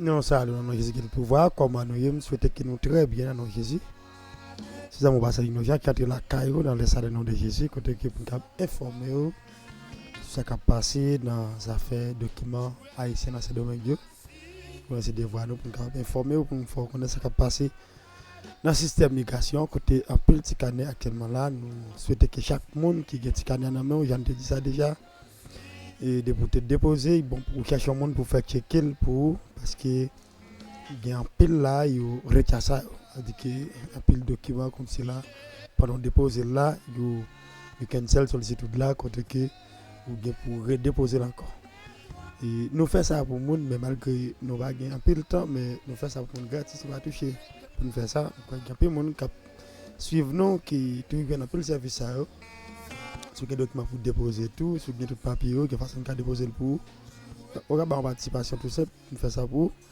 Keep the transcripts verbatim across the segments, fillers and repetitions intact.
Nou salye w nan non Jezi ki tout pouvwa. Kòman nou ye? M swete ke nou trè byen nan non Jezi. Se zanmi w pastè Inojan ki antre lakay ou nan lè sa nan non de Jezi, kote ke pou n kab enfòme w sou sa k ap pase nan zafè dokiman ayisyen nan Sendomeng yo. Pou nou se devwa nou pou n kab enfòme w, pou n fè w konnen sa k ap pase nan sistèm migrasyon, kote anpil ti kanè aktyèlman la. Nou swete ke chak moun ki gen ti kanè nan men w, jan n te di sa deja, e depi w te depoze, bon, ou chèche yon moun pou fè tcheke l pou ou, paske gen anpil la, yo retya sa yo. Sa di ke anpil dokiman kòmsi la, pandan w depoze l la, yo, yo cancel solisitid la, kote ke ou gen pou redepoze l ankò. E nou fè sa pou moun, men malgre nou pa gen anpil tan, men nou fè sa pou moun gratis, nou pa touche. Pou nou fè sa, m kwè gen anpil moun k ap swiv nou, ki toujou jwenn anpil sèvis sa yo. Si w gen dokiman pou depoze tou, si w gen tout papye yo, gen fason n ka depoze l pou ou. Ou ka ba yon patisipasyon tou senp, nou fè sa pou ou.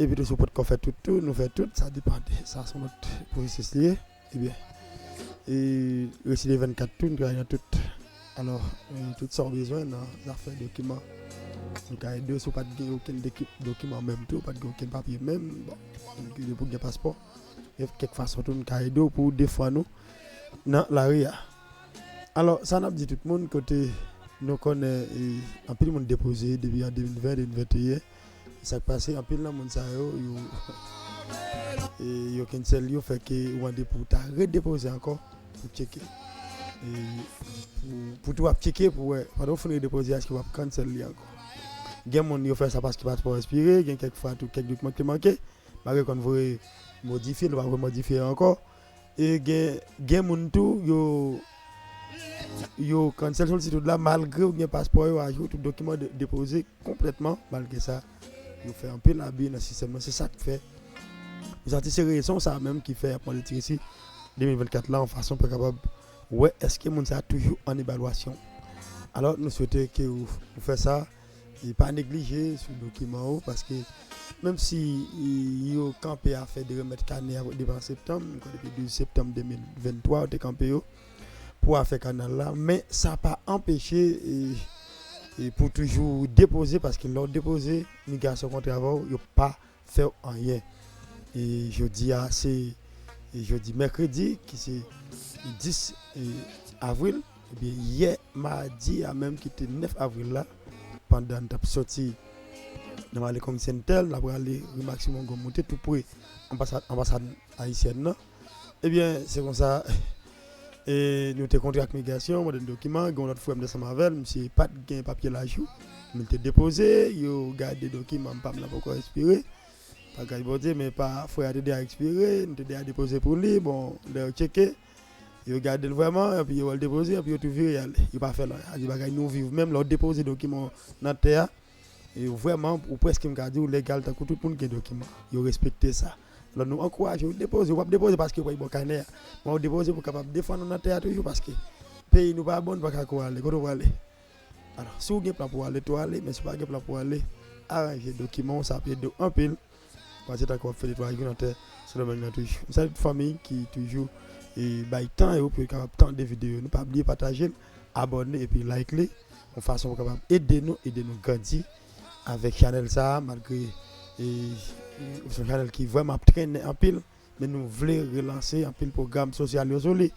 Epi tou, si w potko fè tout tou, nou fè tout, sa depann de, sa se yon lòt pwosesis li ye. Ebyen, e resi de vennkat tou, nou travay nan tout. Alò, e tout sa w bezwen nan zafè dokiman, nou ka ede w. Si w pa t gen okenn doki-, dokiman menm tou, w pa t gen okenn papye menm, bon, depi w gen paspò, e kèk fason tou, nou ka ede w pou w defann ou nan lari a. Alò, sa n ap di tout moun, kote nou konnen, e, anpil moun depoze depi an de mil ven, de mil venteyen. Sa k pase, anpil nan moun sa yo, yo, e, yo cancel yo, fè ke ou mande pou w ta redepoze ankò, pou tcheke. E, pou, pou tou ap tcheke, pou wè, pandan w fin redepoze, èske w ap cancel li ankò. Gen moun yo fè sa paske paspò ekspire, gen kèk fwa tou, kèk dokiman ki te manke, malgre konn voye modifye, nou pa voye modifye ankò. E gen, gen moun tou, yo, yo cancel solisitid la, malgre w gen paspò yo ajou, tout dokiman de-, depoze konplètman. Malgre sa, yo fè anpil abi nan sistèm nan. Se sa k fè, nou santi se rezon sa menm ki fè y ap mande ti resi de mil vennkat la, yon fason pou yo kapab wè èske moun sa a toujou an evalwasyon. Alò, nou swete ke ou, ou fè sa, e pa neglije sou dokiman ou, paske menm si, e, yo kanpe afè de remèt kanè a depi an septanm, m kwè depi douz septanm de mil venntwa, yo te kanpe yo pou afè kanal la, men sa pa anpeche, e, e, pou toujou depoze, paske lè w depoze, migrasyon kontre avè w, yo pa fè w anyen. E jodi a, se, e jodi mèkredi, ki se dis, e, avril, ebyen, yè madi a menm, ki te nèf avril la, pandan n t ap soti nan Malekong Sentel, n ap rale ri Maximum Gomme, monte tou pre anbasad, anbasad ayisyèn nan. Ebyen, se konsa, e, nou te kontre ak migrasyon, mande n dokiman, gen yon lòt frè m te ansanm avè l, misye pa t gen papye l ajou, men l te depoze, yo gade dokiman pa m nan poko ekspire, pa gras Bondye, men pa frè a te deja ekspire, nou te deja depoze pou li, bon, lè yo tcheke, yo gade l vrèman, epi yo wè l depoze, epi yo tou vire y ale, yo pa fè l anyen, a di bagay nou viv menm, lè w depoze dokiman w nan tè a, e vrèman, ou prèske m ka di w legal tankou tout moun ki gen dokiman. Yo respekte sa. Alò, nou ankouraje w depoze. W ap depoze paske w pa gen bon kanè a. Men w depoze pou w kapab defann ou nan tè a toujou paske peyi nou pa bon, nou pa ka kouri ale. Kote w prale? Alò, si w gen plan pou w ale, tou ale. Men si w pa gen plan pou w ale, aranje dokiman w, sa ap ede w anpil. Paske tankou w ap fè netwayaj nan tè Sendomeng nan toujou. M salye tout fanmi ki toujou, e, bay tan yo pou yo kapab tande videyo. Nou pa bliye pataje l, abòne epi like li. Yon fason pou kapab ede nou, ede nou grandi avèk chanèl sa a, malgre, e, e, se yon chanèl ki vrèman ap trennen anpil, men nou vle relanse anpil pwogram sosyal yo sou li.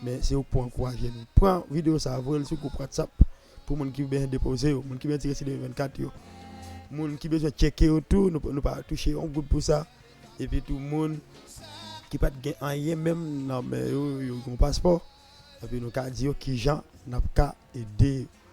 Men se ou k pou ankouraje nou. Pran videyo sa a, voye l sou gwoup WhatsApp pou moun ki bezwen depoze yo, moun ki bezwen ti resi de mil vennkat yo, moun ki bezwen tcheke yo tou, nou, nou pa touche yon goud pou sa. Epi tou moun ki pa t gen anyen menm nan men yo, yo gen yon paspò. Epi nou ka di yo kijan n ap ka ede yo.